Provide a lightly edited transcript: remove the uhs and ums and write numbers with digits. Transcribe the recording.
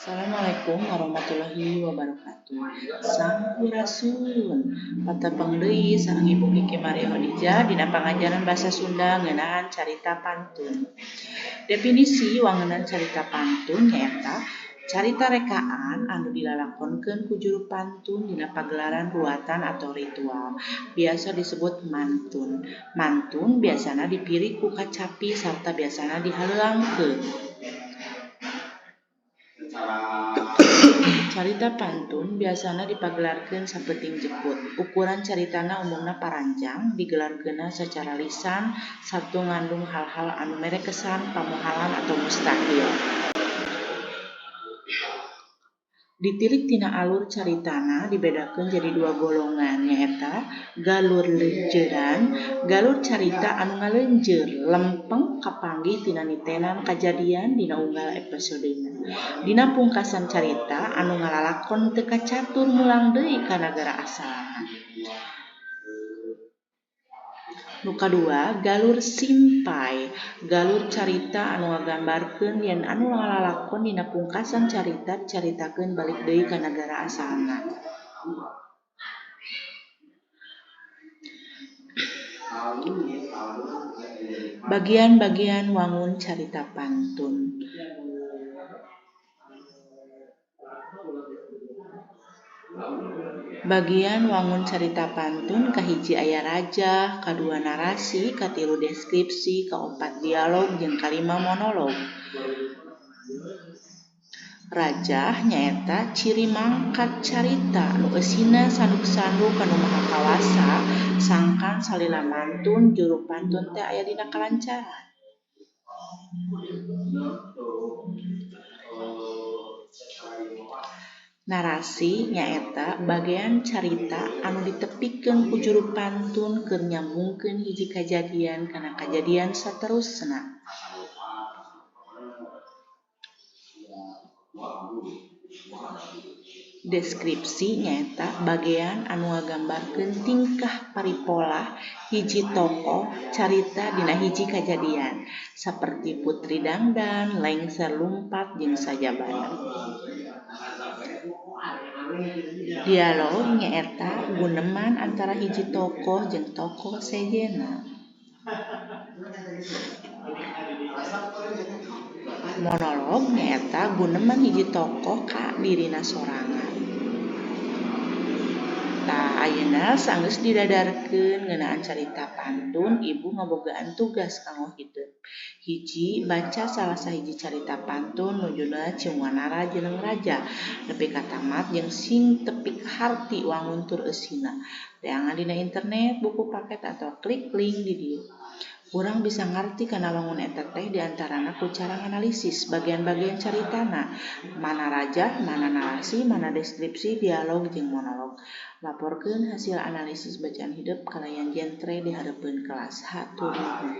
Assalamualaikum warahmatullahi wabarakatuh. Sampurasun. Patepang deui sareng Ibu Kiki Maria Khadijah dina pangajaran Basa Sunda ngeunaan carita pantun. Definisi wangenan carita pantun nyaeta carita rekaan anu dilalakonkeun ku juru pantun dina pagelaran ruwatan atau ritual, biasa disebut mantun. Mantun biasana dipirig ku kacapi sarta biasana dihaleuangkeun. Carita pantun biasana dipagelarkeun sapeuting jeput. Ukuran caritana umumna paranjang, digelarkeunna sacara lisan sarta ngandung hal-hal anu mere kesan pamohalan atau mustahil. Ditilik tina alur caritana dibedakeun jadi dua golongan nyaeta galur leunjeuran, galur carita anu ngaleunjeur lempeng kapanggih tina nitenan kajadian dina unggal episodena. Dina pungkasan carita anu ngalalakon teu kacatur mulang deui ka nagara asalna. Nu kadua galur simpay, galur carita anu ngagambarkeun yen anu ngalalakon dina pungkasan carita dicaritakeun balik deui ka nagara asalna. Bagian-bagian wangun carita pantun. Bagian wangun carita pantun kahiji aya rajah, kadua narasi, katilu deskripsi, kaopat dialog jeung kalima monolog. Rajah nyaeta ciri mangkat carita nu eusina sanduk-sanduk ka Nu Maha Kawasa sangkan salila mantun juru pantun teh aya dina kalancaran. Narasi nyaeta bagean carita anu ditepikeun ku juru pantun keur nyambungkeun hiji kajadian kana kajadian saterusna. Deskripsi nyaeta bagean anu ngagambarkeun tingkah paripolah hiji tokoh carita dina hiji kajadian, saperti Putri Dangdan, Lengser Lumpat jeung sajabana. Dialog nyaeta guneman antara hiji tokoh jeung tokoh sejenna. Monolog nyaeta guneman hiji tokoh ka dirina sorangan. Tah ayeuna sanggeus didadarkeun ngeunaan carita pantun, ibu ngabogaan tugas kanggo hideung. Hiji, baca salah sahiji carita pantun nu judulna Ciung Wanara Jeneng Raja nepi ka tamat jeung sing tepi kaharti wangun tur eusina. Teangan dina internet, buku paket atawa klik link di dieu. Urang bisa ngarti kana wangun eta teh diantarana ku cara nganalisis bagian-bagian caritana, mana rajah, mana narasi, mana deskripsi, dialog jeung monolog. Laporkeun hasil analisis bacaan hidep kalayan jentre di hareupeun kelas. Hatur nuhun.